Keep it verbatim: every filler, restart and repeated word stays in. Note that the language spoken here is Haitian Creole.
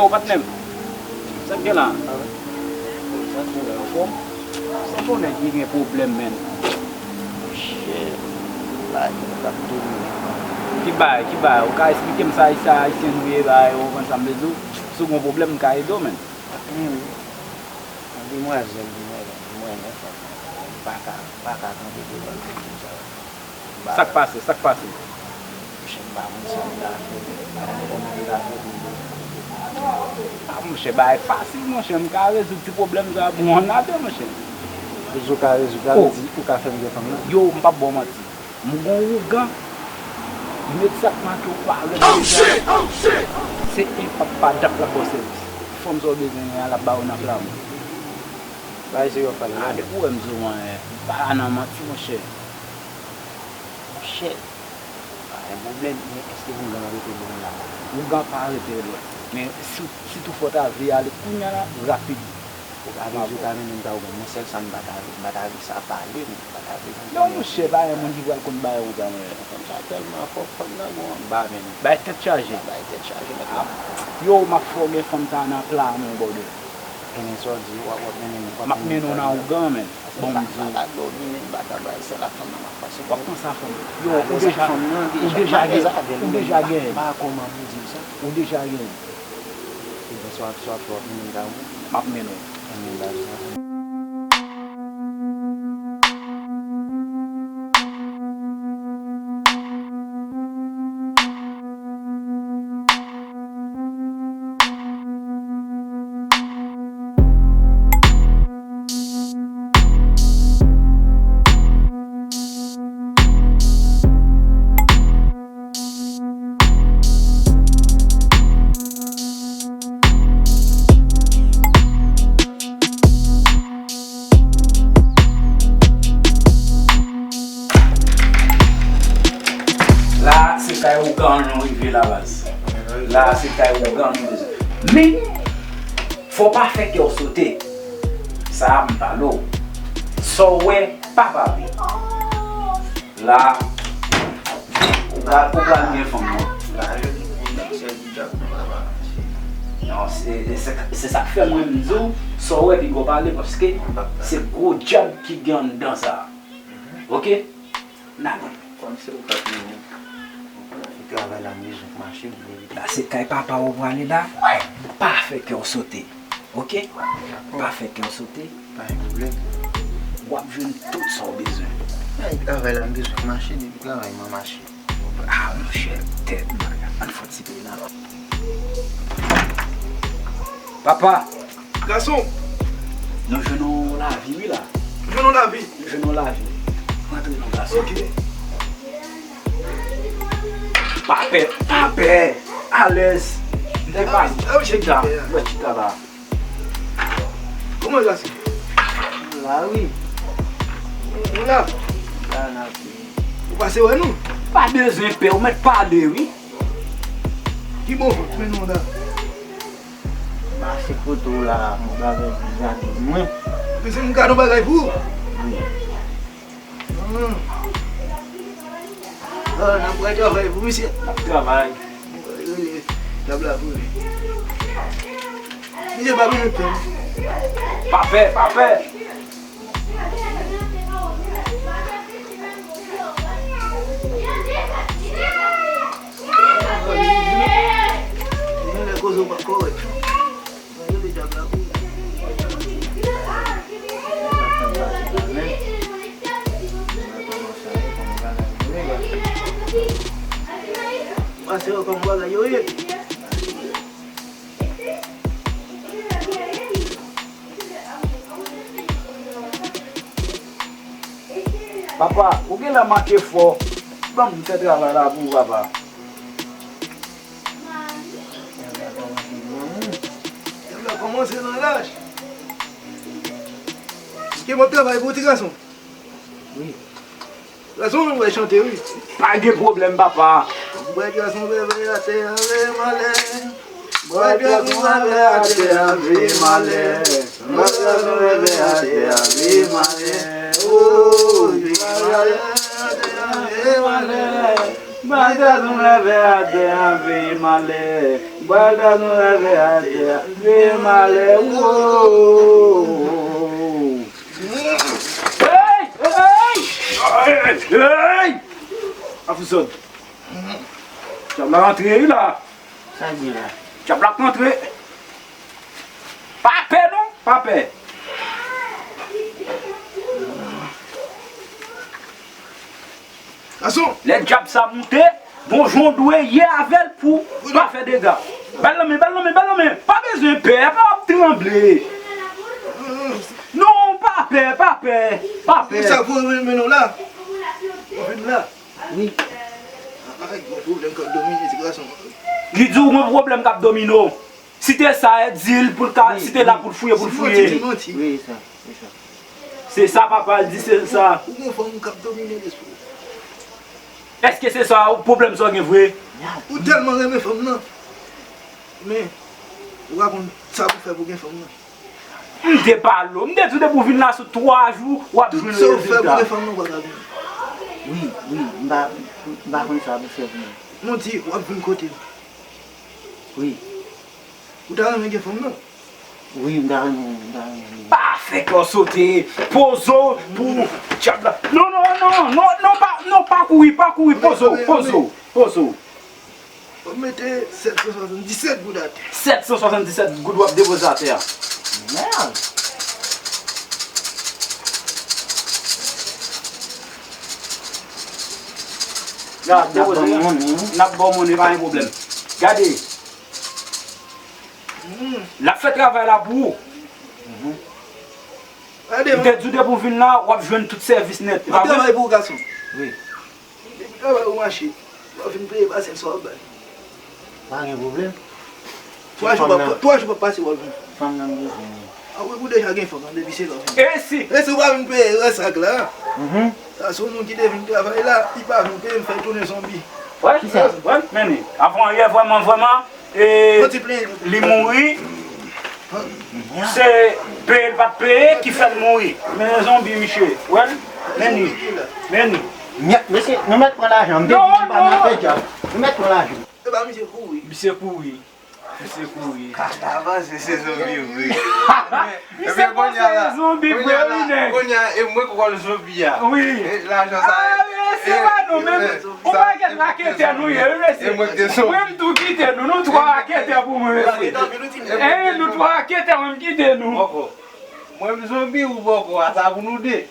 Yo, patnè m. Sa k gen la? Sa k gen la, anfòm? Sa fè yon nèg ki gen pwoblèm, menn. Shit. Bagay yo t ap tounen. Ki bagay, ki bagay? Ou ka esplike m sa, sa ayisyen nou ye, bagay, ou konprann sa m vle di w? Si w gen yon pwoblèm, m ka ede w, menn. Hmm. Demwazèl, demwazèl, demwazèl, m pa ka, m pa ka kanpe devan l konsa. Sa k pase? Sa k pase? Monchè, m pa konn sa m ta fè, m pa konn kòman m ta fè pou m... Ah, monchè, bagay fasil, monchè. M ka rezoud ti pwoblèm sa pou w annapè, monchè. Rezoud ou ka rezoud la, vle di ou ka fè m gen fanm nan? Yo, m p ap ba w manti. M gon wougan. M met sa k make w parèt deja. Se enpak pa dat l ap ba w sèvis. Fanm sa w bezwen an, l ap ba w nan pla men w. Bagay serye w ap pale la. Ah, depi w wè m di w anyen, pa nan manti, monchè. Monchè, pa gen pwoblèm, men èske wougan an rete lwen la? Wougan pa rete lwen. Men si, si toutfwa w ta vle ale kounye a la, rapid. Ou ka vle di ou ka mennen m ta wougan. Mwen sèl sa m pa ta vle, m pa ta vle sa pale, m pa ta vle konn... Non, monchè, pa gen moun ki pral konn bagay konsa, monchè. Fanm sa tèlman fò, fanm nan gon anba, menn. Bay tèt chaje. Bay tèt chaje, mèt la. Yo, m ap fè w gen fanm sa nan pla men w, brother. Ebyen, sa w di, w ap, w ap mennen m, w ap mennen m nan wougan, menn. Bon, m di w. M pa ka domine, m pa ka bay, se la fanm nan m ap pase. W ap panse a fanm nan. Yo, ou deja, ou deja gen, ou deja gen. M pa kòman pou di sa. Ou deja gen. Ebyen, sa w ap, sa w ap fè, w ap mennen m ta wougan? M ap mennen w. Ebyen, bay sa. La, se kay wougan nou rive la, baz. La, se kay wougan nou bezwen. Men, fò w pa fè kè w sote. Sa a, m pale w. Sa w wè, pa pale. La, ou pral, ou pral gen fanm, non. Non, se, se, se sa k fè mwen m di w, sa w wè piga w pale, paske se gwo djab ki gen anndan sa a. Oke? N ale. Kòm se ou k ap mennen m, travay la m bezwen k mache, m vle rete. La se kay papa w ou prale la. Pa fè kè w sote. Oke? Pa fè kè w sote. Pa gen pwoblèm. W ap jwenn tout sa w bezwen. Ay, travay la m bezwen k mache, depi travay mwen mache. Ah, monchè, tèt bagay. Ann fè yon ti peye la. Papa! Gason! Nou jwenn yon lavi, wi, la. Nou jwenn yon lavi? Nou jwenn yon lavi. Rantre non, gason. Ok. Pa pè, pa pè. Alèz. Nèg pa chita. Lòt chita la. Kòman w pase? La, wi. Ou la? La, n ap... Ou pase wè nou? Pa bezwen pè, ou mèt pale, wi. Ki bon, men nou la. Mache kote w la, mwen gade, gade mwen. Ou bezwen m gade yon bagay pou ou? Wi. Hmm. Ah, n ap bay travay pou misye. N ap travay. Rele djab la pou li. Misye pa bezwen pè. Pa pè, pa pè. Gen lè koze w pa kòrèk. Pase yo kòm bagay yo ye. Papa, ou genlè manke fò. Ban m fè travay la pou ou, papa. Nèg la kòmanse nan laj. Ke m ap travay pou ou, ti gason? Wi. Gason, mwen wè chante, wi. Pa gen pwoblèm, papa. Bwè gason bebe atè a veye malè. Bwè gason bebe atè a veye malè. Bwè gason bebe atè a veye malè. Oh, veye malè, atè a veye malè. Bal tèt nou leve atè a, veye malè. Bal tèt nou leve atè a, veye malè. Wo. Hey! Hey! Hey! Afrizòn. Dyab la rantre wi la. Sa l di la? Dyab la rantre. Pa pè non, pa pè. Gason. Lè dyab sa moute, bon jan w dwe ye avè l pou pa fè dega. Bal nan men, bal nan men, bal nan men. Pa bezwen pè, pa w ap tranble. Non, pa pè, pa pè, pa pè. Sa pou men nou la. Ou vin la. Wi. Ay, gon pwoblèm k ap domine ti gason. Li di w gon pwoblèm k ap domine w. Si te sa, e di l pou l ka, si te la pou l fouye, pou l fouye. Wi, sa, wi, sa. Se sa papa l di, se sa. Ou gon fanm k ap domine lespri w. Èske se sa pwoblèm sa w gen vre? Ou tèlman renmen fanm nan. Men, ou pa konn sa pou fè pou gen fanm nan. M te pale w, m te di w depi w vin la sou twa jou, w ap jwenn rezilta. Tout sa w fè pou gen fanm nan, ou pa ka vin. Wi, wi, m pa, m pa konn sa pou fè pou mwen. Non, di, w ap vin kote m. Wi. Ou ta renmen gen fanm nan? Wi, m ta renmen, m ta renmen. Pa fè kè w sote, poze w pou dyab la. Non, non, non, non, non, pa, non, pa kouri, pa kouri, poze w, poze w, poze w. W ap mete sèt san swasanndisèt goud atè. Sèt san swasanndisèt goud w ap depoze atè a. Mèd! Gade, depoze. N ap ba w monnen, wi. N ap ba w monnen, pa gen pwoblèm. Gade. L ap fè travay la pou ou. Gade, m te di w depi w vin la, w ap jwenn tout sèvis nèt. M ap travay pou ou, gason. Wi. Depi travay ou mache, w ap vin peye pasyans w ap bay. Pa gen pwoblèm. Twa jou p ap, twa jou p ap pase, w ap vin. Fanm nan m bezwen wi. A wi, ou deja gen fanm nan, depi se lè w vin. E si? E si w pa vin peye rès ak la? Sa se yon moun ki te vin travay la, li pa vin peye, m fè l tounen zonbi. Wè, wè, men li. Avan yè, vrèman, vrèman, e, li mouri. Se peye l pa t peye ki fè l mouri. Men zonbi, misye. Wè l? Men li. Men li. Mesye, nou mèt pran lajan. M te di nou pa nan fè djab. Nou mèt pran lajan. E pa misye kouri. Misye kouri. Misye kouri. Kaka avanse, se zonbi vre. Misye panse l zonbi vre wi nèg. Kounye a, e mwen k wòl zonbi a. Wi. E lajan sa. A mesye, pa nou menm. Yon pakèt raketè nou ye wi mesye. Mwen m tou kite nou, nou twa raketè pou mwen mesye. E nou twa raketè, mwen m kite nou. Mwen m zonbi ou poko, a sa pou nou de.